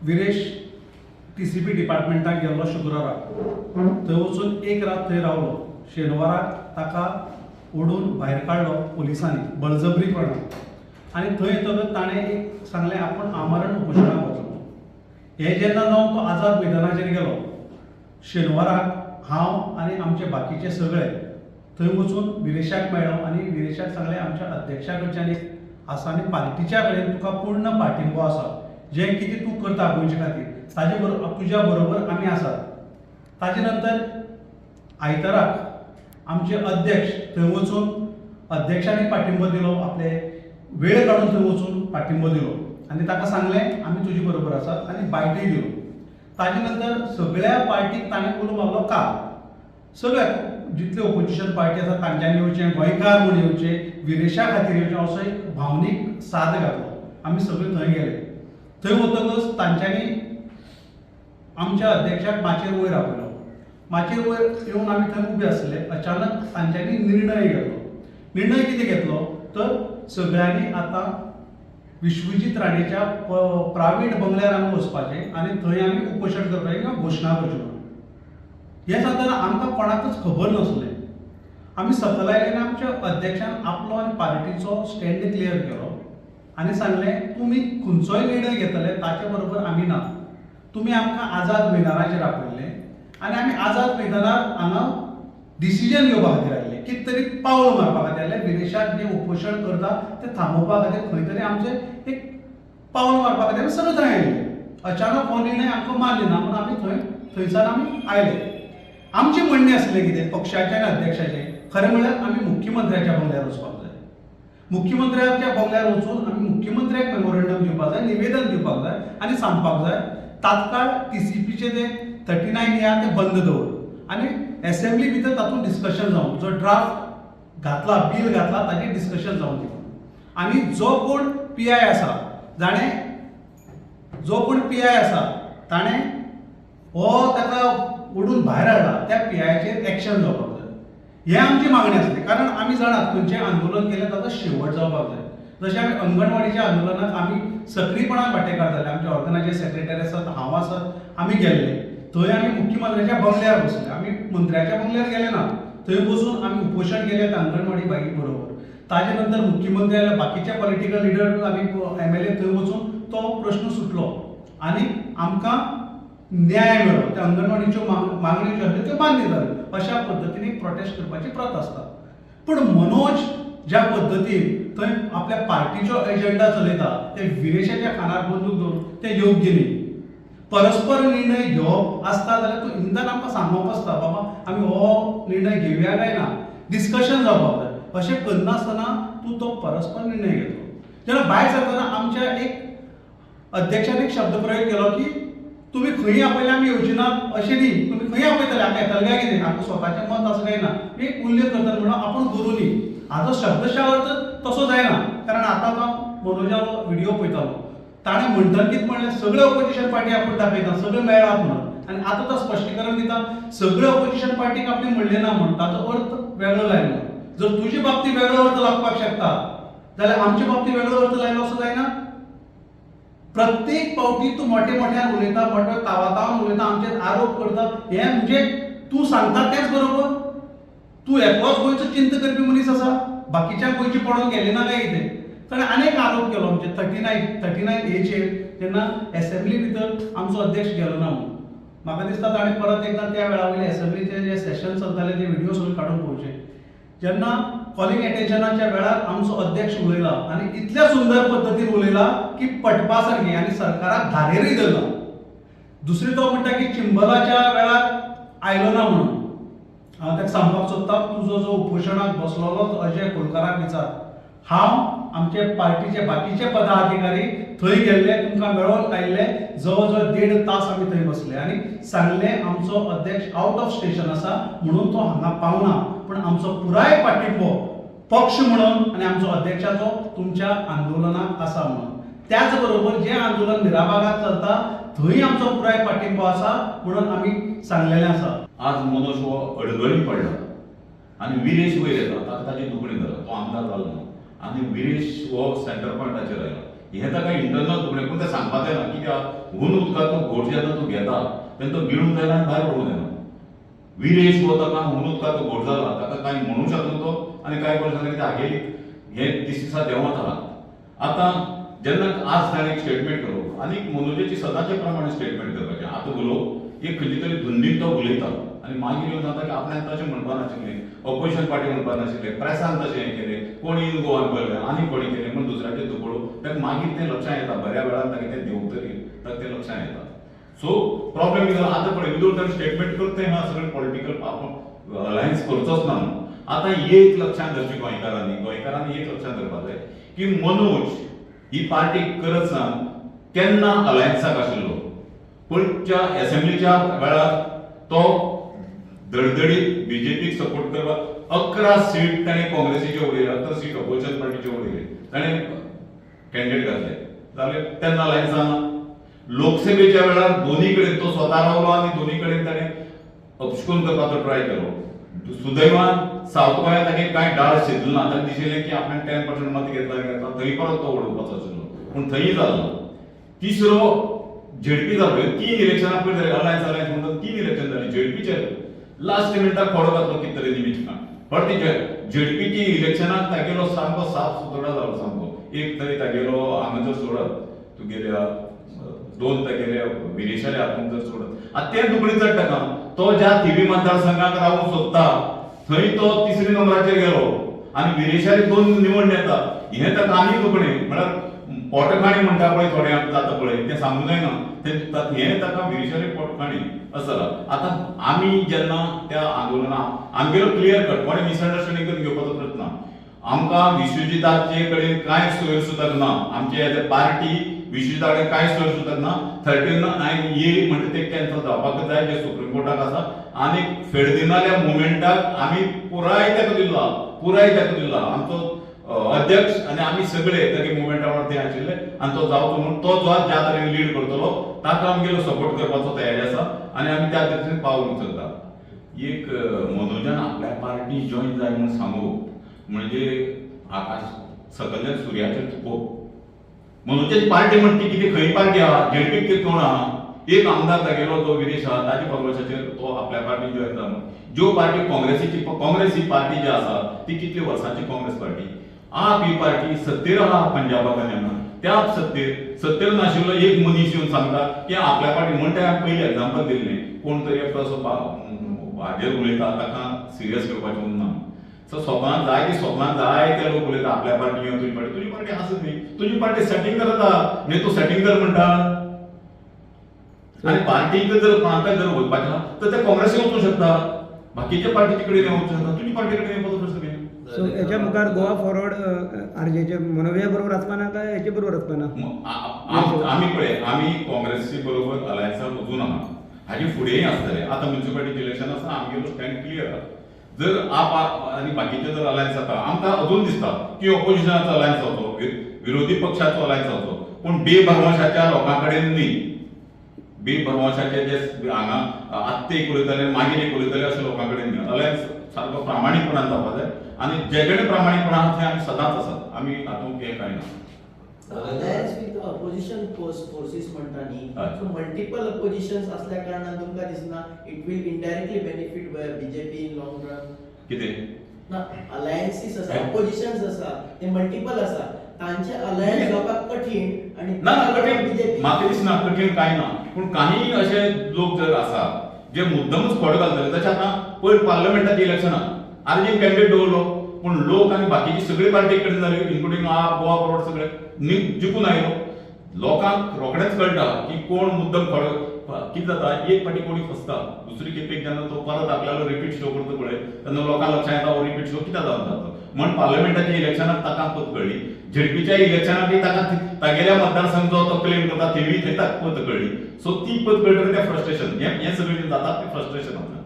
Viresh TCP डिपार्टमेंटाक गेल्लो शुक्राराक, थंय वचून एक रात थंय रावलो. शेनवाराक ताका ओडून भायर काडलो पुलिसांनी बळजबरीपणान आनी थंय येतकच ताणें एक सांगलें आपूण आमरण उपोशणाक वतलो. हें जेन्ना जावन तो आझाद मैदानाचेर गेलो. शेनवाराक हांव आनी आमचे बाकीचे सगळे थंय वचून विरेशाक मेळ्ळो आनी विरेशाक सांगलें आमच्या अध्यक्षा कडच्यान एक आसा आनी पार्टीच्या कडेन तुका पूर्ण पाठिंबो आसा, जें कितें तूं करता गोंयचे खातीर ताजे बरोबर तुज्या बरोबर आमी आसात. ताजे नंतर आयताराक आमचे अध्यक्ष थंय वचून अध्यक्षांनी पाठिंबो दिलो, आपले वेळ काडून थंय वचून पाठिंबो दिलो आनी ताका सांगलें आमी तुजे बरोबर आसात आनी बायटूय दिलो. ताजे नंतर सगळ्या पार्टीक ताणें उलो मारलो काल सगळ्या जितले ओपोजिशन पार्टी आसा तांच्यांनी येवचें, गोंयकार म्हूण येवचें, विरेशा खातीर येवचें असो एक भावनीक साद घातलो. आमी सगळे थंय गेले. थंय वतकच तांच्यांनी आमच्या अध्यक्षाक माचयेर वयर आपयलो. माचयेर वयर येवन आमी थंय उबे आसले. अचानक तांच्यांनी निर्णय घेतलो. निर्णय कितें घेतलो तर सगळ्यांनी आतां विश्वजीत राणेच्या प्रायवेट बंगल्यार आमी वचपाचें आनी थंय आमी उपोशण करपाचें किंवा घोशणा करची म्हणून. हें सांगतना आमकां कोणाकच खबर नासलें. आमी सकयल आयले आनी आमच्या अध्यक्षान आपलो आनी पार्टीचो स्टँड क्लियर केलो आनी सांगलें तुमी खंयचोय निर्णय घेतले ताचे बरोबर आमी ना. तुमी आमकां आझाद मैदानाचेर आपयल्लें आनी आमी आझाद मैदानार हांगा डिसिजन घेवपा खातीर आयिल्ले, कितें तरी पावल मारपा खातीर आयिल्ले. विरेशाक जें उपोशण करता तें थांबोवपा खातीर खंय तरी आमचें एक पावल मारपा खातीर आमी सगळे थंय आयिल्ले. अचानक हो निर्णय आमकां मान्य ना म्हणून आमी थंयच्यान आमी आयले. आमचें म्हणणें आसलें कितें पक्षाचें आनी अध्यक्षाचें, खरें म्हणल्यार आमी मुख्यमंत्र्याच्या बंगल्यार वचपाक जाय. मुख्यमंत्र्याच्या बंगल्यार वचून आमी मुख्यमंत्र्याक मेमोरेंडम दिवपाक जाय, निवेदन दिवपाक जाय आनी सांगपाक जाय तात्काळ TCPचे ते 39 ए ते बंद दवर आनी एसेंब्ली भितर तातूंत डिस्कशन जावन जो ड्राफ्ट घातला, बील घातला ताचेर डिस्कशन जावन दी. आनी जो कोण PI आसा जाणें जो कोण PI आसा ताणें हो ताका ओडून भायर हाडला त्या PIचेर एक्शन जावपाक जाय. हें आमची मागणी आसली. कारण आमी जाणात खंयचें आंदोलन केलें ताचो शेवट जावपाक जाय. जशें आमी अंगणवाडीच्या आंदोलनाक आमी सक्रीयपणान वांटेकार जाले. आमचे ऑर्गनायझेशन सेक्रेटरी आसात, हांव आसात, आमी गेल्ले थंय आमी मुख्यमंत्र्याच्या बंगल्यार बसले. आमी मंत्र्याच्या बंगल्यार गेले ना. थंय बसून आमी उपोशण केलें त्या अंगणवाडी बाई बरोबर. ताजे नंतर मुख्यमंत्री आयले, बाकीचे पॉलिटिकल लिडर आमी MLA थंय वचून तो प्रश्न सुटलो आनी आमकां न्याय मेळ्ळो. त्या अंगणवाडीच्यो मागण्यो ज्यो आसल्यो त्यो मान्य जाल्यो. अशा पद्दतीन एक प्रोटेस्ट करपाची प्रथा आसता. पूण मनोज ज्या पद्दतीन थंय आपल्या पार्टीचो एजेंडा चलयता ते विरेशाच्या खानार बंदूक दवरून तें योग्य न्ही. परस्पर निर्णय घेवप आसता जाल्यार तूं इंदान आमकां सांगप आसता बाबा आमी हो निर्णय घेवया काय ना, डिस्कशन जावपाक जाय. अशें करनासतना तूं तो परस्पर निर्णय घेतलो. जेन्ना भायर सरतना आमच्या एक अध्यक्षान एक शब्द प्रयोग केलो की तुमी खंय आपयले आमी येवची ना अशें न्ही, तुमी खंय आपयतले आमकां येतले काय कितें, आमकां स्वताचें मत आसा काय ना. एक उल्लेख करतना म्हणलो आपूण गुरू न्ही. हाजो शब्दशा अर्थ तसो जायना. कारण आतां हांव मनोजालो व्हिडियो पळयतालो, ताणें म्हणटना कितें म्हणलें सगळे ओपोजिशन पार्टी आपूण दाखयता, सगळे मेळ्ळात म्हणून. आनी आतां तो स्पश्टीकरण दिता सगळे ओपोजिशन पार्टीक आपणें म्हणलें ना म्हण ताचो अर्थ वेगळो लायलो. जर तुजे बाबतींत वेगळो अर्थ लागपाक शकता जाल्यार आमचे बाबतींत वेगळो अर्थ लायलो असो जायना. प्रत्येक पावटी तूं मोठे मोठ्यान उलयता, मोठ्या तावातावान उलयता, आमचेर आरोप करता. हें म्हणजे तूं सांगता तेंच बरोबर. तूं एकलोच गोंयचो चिंता करपी मनीस आसा, बाकीच्यांक गोंयची पडोवन गेली ना काय कितें. ताणें आनीक आरोप केलो आमचे 39 एचेर जेन्ना एसेंब्ली भितर आमचो अध्यक्ष गेलो ना म्हणून. म्हाका दिसता ताणें परत एकदां त्या वेळा वयले एसेंब्लीचे जे सेशन चलताले ते व्हिडियो सगळे काडून पळोवचे. जेन्ना कॉलिंग एटेन्शनाच्या वेळार आमचो अध्यक्ष उलयला आनी इतल्या सुंदर पद्दतीन उलयला की पटपा सारकें आनी सरकाराक धारेरूय धरला. दुसरी तो म्हणटा की चिंबलाच्या वेळार आयलो ना म्हणून. हांव ताका सांगपाक सोदता तुजो जो उपोशणाक बसलेलो तो अजय खोलकाराक विचार. हांव आमचे पार्टीचे बाकीचे पदाधिकारी थंय गेल्ले, तुमकां मेळोन आयिल्ले. जवळ जवळ 1.5 तास आमी थंय बसले आनी सांगलें आमचो अध्यक्ष आवट ऑफ स्टेशन आसा म्हणून तो हांगा पावना, पूण आमचो पुराय पाठिंबो पक्ष म्हणून आनी आमचो अध्यक्षाचो तुमच्या आंदोलनाक आसा म्हणून. त्याच बरोबर जें आंदोलन मिराबागाक चलता थंय आमचो पुराय पाठिंबो आसा म्हणून आमी सांगलेलें आसा. आज मनोज हो अडगळी पडला आनी विरेश वयर येता, ताका ताची दुखणी धरला. तो आमदार जालो ना आनी विरेश हो सेंटर पॉयंटाचेर आयला. हें ताका इंटरनल दुखणें पूण तें सांगपाक जायना कित्याक हून उदकाचो घोट जेन्ना तूं घेता तेन्ना तो गिळूंक जायना आनी भायर पडूंक जायना. विरेश हो ताका हून उदकाचो घोट जाला, ताका कांय म्हणूंक शकना तो आनी कांय करूंक शकना कित्याक हागेली हें दीस दिसा देंवत आहा. आतां जेन्ना आज ताणें एक स्टेटमेंट केलो आनी मनोजाची सदांचे प्रमाणे स्टेटमेंट करपाचें, आतां उलोवप एक खंयची तरी धुंदीन तो उलयता आनी मागीर येवन सांगता की आपल्यान तशें म्हणपा नाशिल्लें, ऑपोजिशन पार्टी म्हणपा नाशिल्लें, प्रेसान तशें हें केलें, कोणी इन गोवान पळयलें आनी कोणी केलें म्हूण दुसऱ्याचेर दुखोवप. ताका मागीर तें लक्षांत येता, बऱ्या वेळान ताका तें देंवतकीर ताका तें लक्षांत येता. सो प्रॉब्लेम कितें जालो आतां पळय विदूर ताणें स्टेटमेंट करता हा सगळें पॉलिटिकल अलायन्स करचोच ना म्हणून. आतां एक लक्षांत धरचें गोंयकारांनी एक लक्षांत धरपाक जाय की मनोज ही पार्टी करत सान केन्ना अलायन्साक आशिल्लो, पूण त्या एसेंब्लीच्या वेळार तो धडधडीत बीजेपीक सपोर्ट करपाक 11 सीट ताणें काँग्रेसीचे उडयले, 11 सीट अपोजिशन पार्टीचे उडयले, ताणें कॅन्डिडेट घातले जाले तेन्ना अलायन्सान. लोकसभेच्या वेळार दोनी कडेन तो स्वता रावलो आनी दोनी कडेन ताणें अपशकून करपाचो ट्राय केलो. सुदैवान सावथ गोंयांत तागे कांय डाळ शिजलो ना, ताका दिशिल्लें की आपणें 10% मत घेतला थंय परत तो उडोवपाचो आशिल्लो, पूण थंय जालो ना. तिसरो झेडपी जालो, 3 इलेक्शनां पयलीं जाली अलायन्स अलायन्स म्हणून 3 इलेक्शन जाली झेडपीचे लास्ट मिनटाक खोडो घातलो कितें तरी निमित्तान. बट ती झेडपीची इलेक्शनाक तागेलो सामको साफ सुतोडा जालो सामको, एक तरी तागेलो हांगा जर सोडत तुगेल्या 2 तागेले विरेशाले हातूंत जर सोडत आतां तें दुखणें चड ताका. तो ज्या थिवी मतदारसंघाक रावूंक सोदता थंय तो 3रे नंबराचेर गेलो आनी विरेशाले 2 निवडून येता, हें ताका आनी दुखणें. म्हळ्यार पोटखाणी म्हणटा पळय थोड्यांक जाता पळय तें सांगूंक जायना, तें हें ताका विरेशाले पोटखाणी अशें जाला. आतां आमी जेन्ना त्या आंदोलनाक आमगेलो क्लियर कट कोणें मिसअंडरस्टँडींग करून घेवपाचो प्रयत्न ना, आमकां विश्वजिताचे कडेन कांय सोयर सुद्दां ना, आमचे एज अ पार्टी विश्वजिता कडेन कांय सोयर सुद्दां ना. 39A म्हणटा तें कॅन्सल जावपाक जाय जें सुप्रीम कोर्टाक आसा. आनी फेर्दिनाल्या मुवमेंटाक आमी पुराय ताका दिल्लो, पुराय ताका दिल्लो आमचो अध्यक्ष आनी आमी सगळे तागे मुवमेंटा वांगडा थंय आशिल्ले आनी तो जावचो म्हणून तो जो ज्या तरेन लीड करतलो ताका आमगेलो सपोर्ट करपाचो तयारी आसा आनी आमी त्या दिशेन पावल उचलता. एक मनोजान आपल्या पार्टी जॉयन जाय म्हणून सांगप म्हणजे आकाश सकयल्यान सुर्याचेर थुकोवप. मनोजाची पार्टी म्हणटा ती कितें, खंय पार्टी आहा, झेडपीक कितें कोण आहा, एक आमदार तागेलो जो विरेश आहा ताजे भरवशाचेर तो आपल्या पार्टी जॉयन जाता. ज्यो पार्टी काँग्रेसीची, काँग्रेस ही पार्टी जी आसा ती कितले वर्सांची काँग्रेस पार्टी, आप ही पार्टी सत्तेर आहा पंजाबाक आनी हांगा त्या सत्तेर नाशिल्लो एक मनीस येवन सांगता की आपल्या पार्टी म्हण तें हांवें पयलीं एग्जाम्पल दिल्लें, कोण तरी एकटो असो हाजेर उलयता ताका सिरियस घेवपाचें ना. सो स्वप्नान जाय ती स्वप्नान जाय ते लोक उलयता आपल्या पार्टी येवन तुजी पार्टी, तुजी पार्टी आसा न्ही, तुजी पार्टी सेटींग करता म्हणजे तूं सेटींग कर म्हणटा आनी पार्टीक जर कोणाकय जर वचपाचें आहा तर ते काँग्रेसीक वचूंक शकता, बाकीच्या पार्टीचे कडेन वचूंक शकता, तुजी पार्टी कडेन येवपाचो प्रश्न कितें. सो हेच्या मुखार गोवा फॉरवर्ड आरजेचे मनोजया बरोबर आसपाना काय हेचे बरोबर आसपाना? आमी पळय आमी काँग्रेसी बरोबर अलायन्साक वचूं आहा, हाजे फुडेंय आसतलें. आतां म्युनिसिपालिटीचें इलेक्शन आसा, आमगेलो स्टँड क्लियर आहा. जर आप आनी बाकीचे जर अलायन्स जाता आमकां अजून दिसता की ऑपोजिशनाचो अलायन्स जावचो, विरोधी पक्षाचो अलायन्स जावचो, पूण बेभरवशाच्या लोकां कडेन न्ही. बेभरवशाचे जे हांगा आत्तां एक उलयताले मागीर एक उलयताले अशे लोकां कडेन न्ही. अलायन्स सारको प्रामाणीकपणान जावपाक जाय आनी जे कडेन प्रामाणीकपणा आहा थंय आमी सदांच आसात, आमी हातूंत हें कांय ना. अलायन्स विथ अपोजिशन फोर्सीस म्हणटा न्ही, सो मल्टिपल अपोजिशन्स असल्या कारणान तुमकां दिसना it will indirectly benefit BJP in long run? कितें ना, अलायन्सीस आसा, अपोजिशन्स आसा, ते मल्टिपल आसा, तांचे अलायन्स जावपाक कठीण आनी ना ना कठीण म्हाका दिसना, कठीण कांय ना. पूण काही अशे लोक जर आसा जे मुद्दमूच खोड घालतले, तशें आतां पयर पार्लमेंटाच्या इलेक्शनाक आरजीन कॅन्डिडेट दवरलो, पूण लोक आनी बाकीची सगळी पार्टी कडेन जाली इन्क्लुडींग आप, गोवा फॉरवर्ड सगळे जिखून आयलो. लोकांक रोखडेंच कळटा की कोण मुद्दम खोड कितें जाता, एक फावटी कोणी फसता, दुसरी खेपेक जेन्ना तो परत आपल्यालो रिपीट शो करता पळय तेन्ना लोकांक लक्षांत येता हो रिपीट शो कित्याक जावन जाता. म्हण पार्लमेंटाच्या इलेक्शनाक ताका पत कळ्ळी, झेडपीच्या इलेक्शनाकय ताका तागेल्या मतदारसंघ जो तो क्लेम करता थंय थंय ताका पत कळ्ळी. सो ती पत कळटकीर तें फ्रस्ट्रेशन हें सगळें जाता तें फ्रस्ट्रेशन जाता.